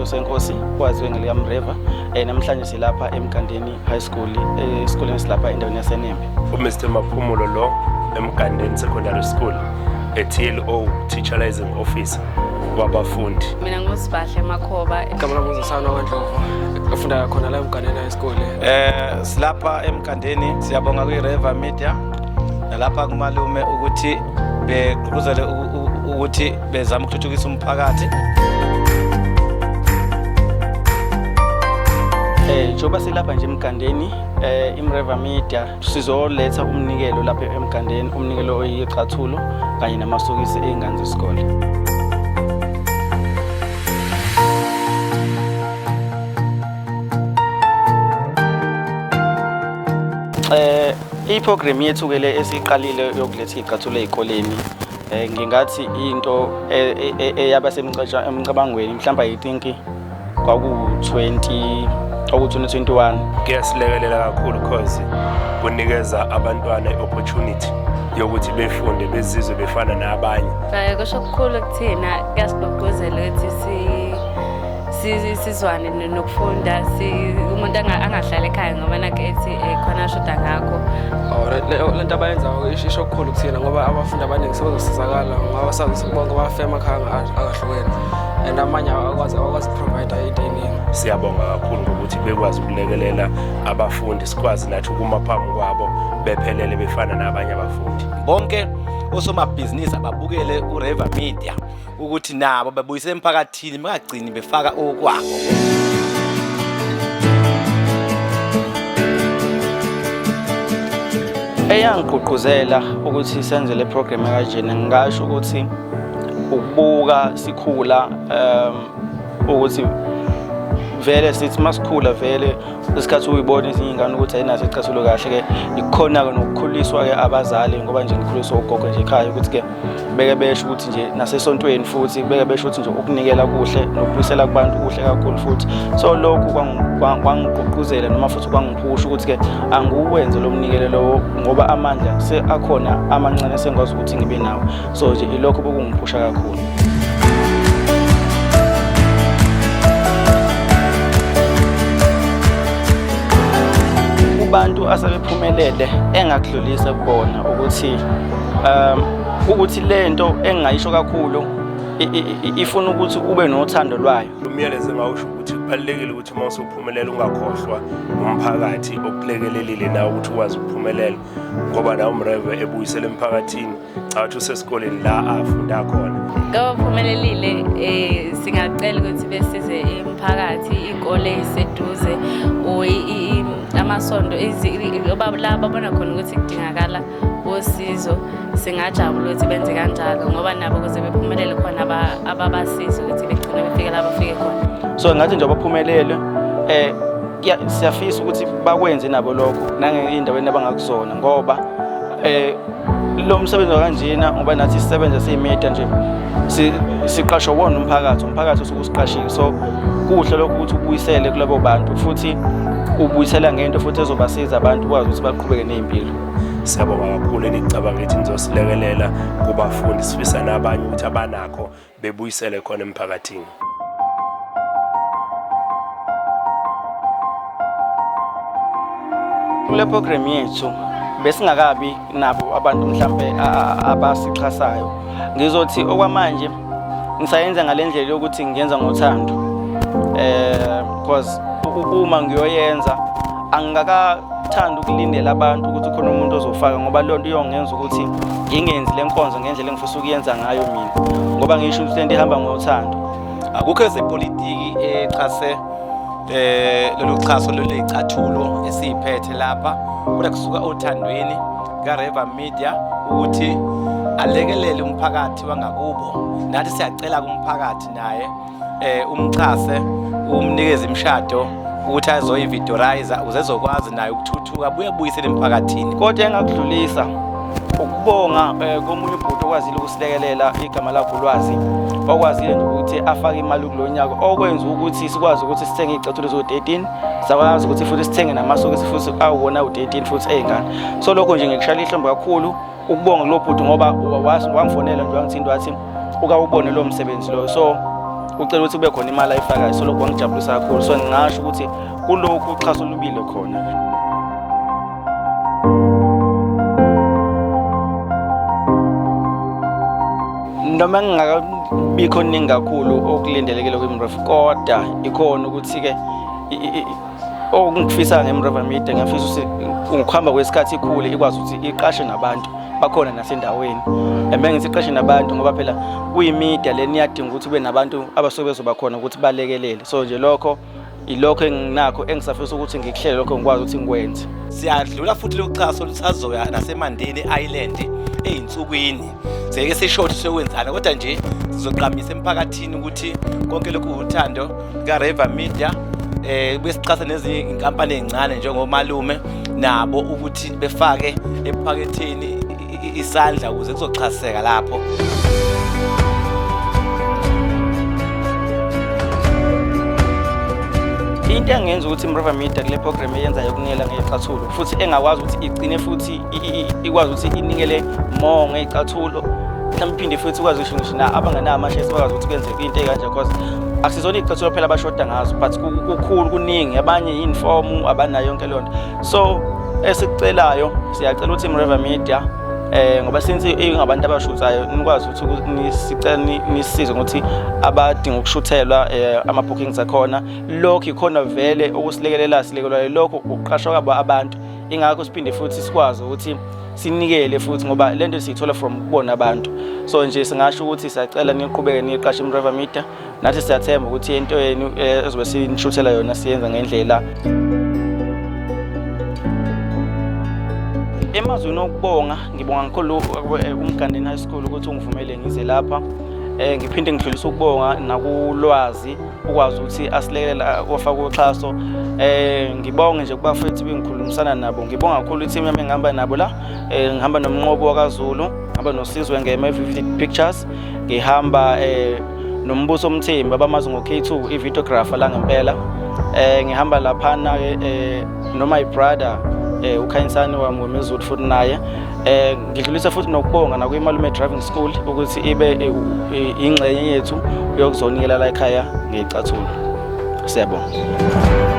Malusenkosi, kwaziwe ngelikaMreva. Namhlanje silapha eMgandeni High School, esikoleni silapha endaweni yaseNembe. UMr Maphumulo lo eMgandeni Secondary School, e-TLO, Teacher Liaison Officer wabafundi. Mina nguSibahle Makhoba. Igama lami nguZasana kaNdlovu, efunda khona la eMgandeni High School. Silapha eMgandeni, siyabonga kwi-Reva Media nalapha kumalume ukuthi begqugquzele ukuthi bezame ukuthuthukisa umphakathi. Njengoba silapha nje eMgandeni, iMreva Media sizoletha umnikelo lapha eMgandeni, umnikelo oyicathulo kanye namasokisi ey'ngane zesikole. I-program yethu ke le esiqalile yokuletha iy'cathulo ey'koleni, ngingathi into eyaba emcabangweni mhlawumbe I think kwaku-20 kwaku-2021. Kuyasilekelela kakhulu cause kunikeza abantwana i-opportunity yokuthi befunde bezizwe befana nabanye. Kusho okukhulu kuthina, kuyasigqugquzela ukuthi sizwane nokufunda, umuntu angahlali ekhaya ngoba nakhe ethi khona ashoda ngakho. Oh, le nto abayenzayo isho okukhulu kuthina ngoba abafundi abaningi sebezosizakala ngoba sazi ukuthi bonke bafe emakhaya angahlukene and amanye awakwazi ukuprovide into eningi. Siyabonga kakhulu ngokuthi bekwazi ukulekelela abafundi, sikwazi nathi ukuma phambi kwabo bephelele befana nabanye abafundi. Bonke osomabhizinisi ababukele uReva Media ukuthi nabo babuyise emphakathini, bangagcini befaka okwabo. Eyangigqugquzela ukuthi senze le program kanjena, ngingasho ukuthi ukubuka sikhula, ukuthi vele sithi masikhula vele isikhathi uyibona ezinye iy'ngane ukuthi ayinaso icathulo kahle-ke, ikukhona-ke nokukhuliswa-ke abazali, ngoba nje ngikhuliswa ugogo nje ekhaya, ukuthi-ke beke besho ukuthi nje nasesontweni futhi beke besho ukuthi nje ukunikela kuhle nokubuyisela kubantu kuhle kakhulu futhi. So lokhu kwangigqugquzela noma futhi kwangiphusha ukuthi-ke angiwenze lo mnikelo lowo, ngoba amandla akhona amancane sengikwazi ukuthi ngibe nawo. So nje ilokho bokungiphusha kakhulu. Kubantu asebephumelele, engakudlulisa kubona ukuthi ukuthi lento engingayisho kakhulu ifuna ukuthi ube nothando lwayo. Umyalezo engawusho ukuthi kubalulekile ukuthi uma usuphumelela ungakhohlwa umphakathi okulekelelile nawe ukuthi ukwazi ukuphumelela, ngoba nawe uMreve ebuyisele emphakathini athi usesikoleni la afunda khona. Kwabaphumelelile singacela ukuthi besize imiphakathi, iy'kole ey'seduze or amasonto, la babona khona ukuthi kudingakala usizo, singajabula ukuthi benze kanjalo ngoba nabo ukuze bephumelele khona ababasiza ukuthi begcine befike la bafike khona. So ngathi nje abaphumelele siyafisa ukuthi bakwenze nabo lokho nangey'ndaweni abangakuzona, ngoba lo msebenzi wakanjena, ngoba nathi sisebenza siyimedia nje, siqashwa wona umphakathi osuke usiqashile. So kuhle lokho ukuthi ubuyisele kulabo bantu, futhi ubuyisela ngento futhi ezobasiza abantu ukwazi ukuthi baqhubeke ney'mpilo. Siyabonga kakhulu enicabanga ukuthi nizosilekelela kubafundi, sifisa nabanye ukuthi abanakho bebuyisele khona emphakathini. Kule program yethu besingakabi nabo abantu mhlambe abasixhasayo. Ngizothi okwamanje ngisayenza ngale ndlela yokuthi ngiyenza ngothando, because uma ngiyoyenza angikakathandi ukulindela abantu ukuthi khona umuntu ozofaka, ngoba leyo nto iyongenza ukuthi ngingenzi le nkonzo ngendlela engifisa ukuyenza ngayo mina, ngoba ngisho ukuthi lento ihamba ngothando. Akukho ezepolitiki exhase lolu xhaso loleyicathulo esiyiphethe lapha, kodwa kusuka othandweni kaReva Media ukuthi alekelele umphakathi wangakubo. Nathi siyacela kumphakathi naye umxhase, umnikeze imishado ukuthi azoyividorize ukuze ezokwazi naye ukuthuthuka, abuye abuyisele emphakathini. Kodwa engakudlulisa ukubonga komunye ubhuti okwazile ukusilekelela, igama lakhe uLwazi, okwazile nje ukuthi afake imali kulo nyaka, okwenza ukuthi sikwazi ukuthi sithenge iy'cathulo eziwu-13, sakwazi ukuthi futhi sithenge namasokisi futhi awuwona awu-13 futhi ey'ngane. So lokho nje ngikushayela ihlombe kakhulu ukubonga kulo bhuti, ngoba wangifonela nje wangithinta wathi ukawubone lo msebenzi loyo. So Ucela ukuthi kube khona imali ayifakayo, so lokho kwangijabulisa kakhulu. So ngingasho ukuthi kulokhu uxhaso lubile khona. Noma ngingakabikho ningi kakhulu okulindelekile kwiMrev, kodwa ikhona ukuthi-ke okungifisa ngeMreva Media, ngiyafisa ukuthi ngokuhamba kwesikhathi ikhule, ikwazi ukuthi iqashe nabantu bakhona nasendaweni. And bengithi iqashe nabantu ngoba phela kuyi-media leni, iyadinga ukuthi kube nabantu abasuke bezoba khona ukuthi balekelele. So nje lokho ilokho enginakho engisafisa ukuthi ngikuhlele, lokho ngikwazi ukuthi ngikwenze. Siyadlula futhi lokuxhaso lusazoya naseMandeni Island ey'nsukwini, seke sisho ukuthi siyokwenzani, kodwa nje sizoqamisa emphakathini ukuthi konke lokhu uthando ka-Reva Media, besixhasa nezinye inkampani ey'ncane njengomalume nabo ukuthi befake ephaketheni isandla ukuze kuzoxhaseka lapho. Into engenza ukuthi iMrova Media kule program eyenzayo yokunikela ngey'cathulo, futhi engakwazi ukuthi igcine futhi ikwazi ukuthi inikele more ngey'cathulo, mhlawumbe iphinde futhi ikwazi ngisho na abangenawo amashesi bakwazi ukuthi kwenzeke into ey'kanje, because akusizona iy'cathulo phela abashoda ngazo, but kukhulu kuningi, abanye iy'nifomu abanayo yonke leyo nto. So esikucelayo, siyacela ukuthi iMreva Media, ngoba since ingabantu abashuthayo, nikwazi ukuthi nisicela nisize ngokuthi abadinga ukushuthelwa, ama-bookings akhona, lokhu ikhona vele okusilekelela, silekelelwa lokho ukuqashwa kwabo abantu. Ingakho siphinde futhi sikwazi ukuthi sinikele futhi, ngoba lento siyithola from kubona abantu. So nje singasho ukuthi siyacela niqhubeke niqashe iMreva Media. Nathi siyathemba ukuthi into yenu ezobe sinishuthela yona siyenza ngendlela. Emazwini okubonga, ngibonga kakhulu uMgandeni High School ukuthi ungivumele ngize lapha. Ngiphinde ngidlulise ukubonga nakulwazi ukwazi ukuthi asilekelela wafaka uxhaso. Ngibonge nje kubafethu bengikhulumisana nabo, ngibonga kakhulu i-team yami engihamba nabo la. Ngihamba noMnqobo wakaZulu, ngihamba noSizwe Ngema Vivid Pictures, ngihamba noMbuso Mthembu abamazi ngo-K2, i-videographer la ngempela. Ngihamba laphana no my brother, uKhanyisani wami wemezulu futhi naye. Ngidlulisa futhi nokubonga nakwiMalume Driving School ukuthi ibe ingxenye yethu yokuzonikela la ekhaya ngey'cathulo. Siyabonga.